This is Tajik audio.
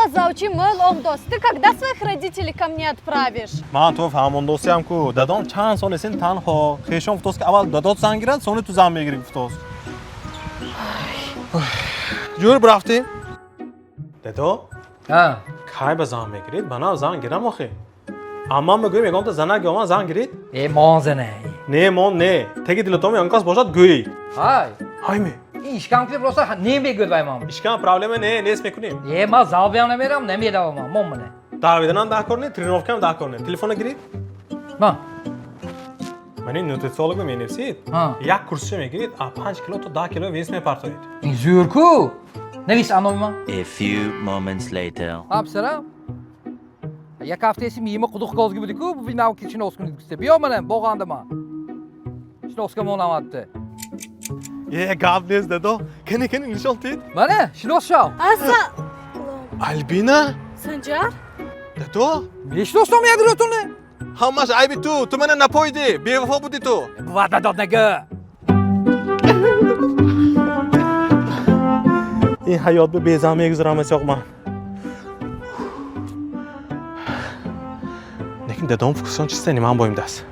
Папа завучи мыл омдос. Ты когда своих родителей ко мне отправишь? Ман ту фаҳмондосиям ку, дадом чанд сол эсин танҳо хешон гуфтост, ки аввал дадот зан гирад, сони ту зан мегирӣ гуфтост. Ҷур бирафтем, дадо. А. Кай ба зан мегирид? Ба нав зан гирам охе. Амман мегӯем, ягонта занак ё ман зан гирид. Э, мон зане. Не, мон не, теги дилатом ягон кас бошад, гӯй. Ҳай. Ҳайме? Ин ишкам ки просто не мегӯяд вай ман. Ишкам проблема не, нест, мекунем. Э, ман залбиам намерам, намедавам ман, мон мане. Давиданам даҳ кор не, тренировкаам даҳ кор не. Телефона гирид. Ма. Мани нутрициолого менависид. Ҳа. Як курсча мегирид, а 5 кило то 10 кило вес мепартоед. Ин зӯр ку. Навис аноми ман. A few moments later. Ҳа, писарам. Як ҳафтаеси миима қудуқ гозги буди-ку, бинав ки шинос кунед гуфте. Биё манам, боғанда ман. Шиноска монамадте. Е, гап нест, дадо. Кани, кани, нишон тид. Мана, шинос шав. Аса. Албина. Санҷар? Дадо. Мешиносам ягиротуне. Ҳамаш айби ту, ту мана напоидӣ, бевафо будӣ ту. Бува дадод нагӯ. Ин ҳаёт бе безан мегузарам асёқ ман. Лекин дадом фукусон чиста, ниман боим даст.